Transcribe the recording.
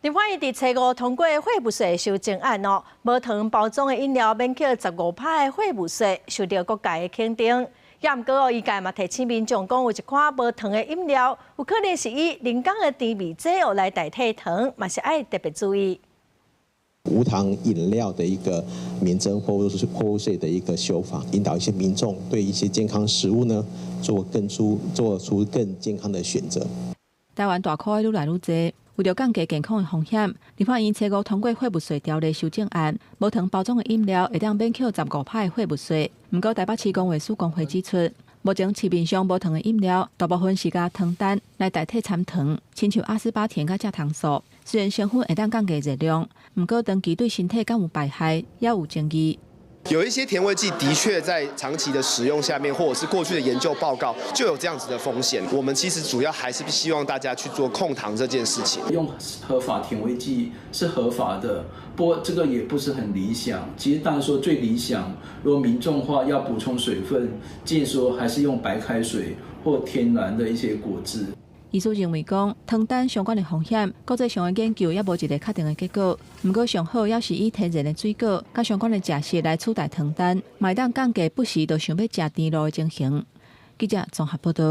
立法院佇初五通過貨物稅修正案哦，無糖包裝的飲料免扣15%的貨物稅，受到各界的肯定。也毋過哦，醫界嘛提醒民眾講，有一款無糖的飲料，有可能是以人工的甜味劑哦來代替糖，嘛是愛特別注意。無糖飲料的一個免徵貨物稅的一個修法，引導一些民眾對一些健康食物呢，做出更健康的選擇。台灣大箍的愈來愈濟，為著降低健康的風險，立法院初五通過貨物稅條例修正案，無糖包裝的飲料會當免扣15%的貨物稅。毋過台北市公衛師公會指出，目前市面上無糖的飲料，大部分是共糖丹來代替摻糖，親像阿斯巴甜佮蔗糖素。雖然成分會當降低熱量，毋過長期對身體敢有排害，也有爭議。有一些甜味劑的確在長期的使用下面，或者是過去的研究報告就有這樣子的風險。我們其實主要還是希望大家去做控糖這件事情。用合法甜味劑是合法的，不過這個也不是很理想。其實當然說最理想，如果民眾話要補充水分，建議說還是用白開水或天然的一些果汁。醫師認為講，糖丹相關的風險，國際上的研究猶無一個確定的結果。毋過上好猶是以天然的水果佮相關的食食來取代糖丹，嘛會當降低不時就想欲食甜露的情形。記者綜合報導。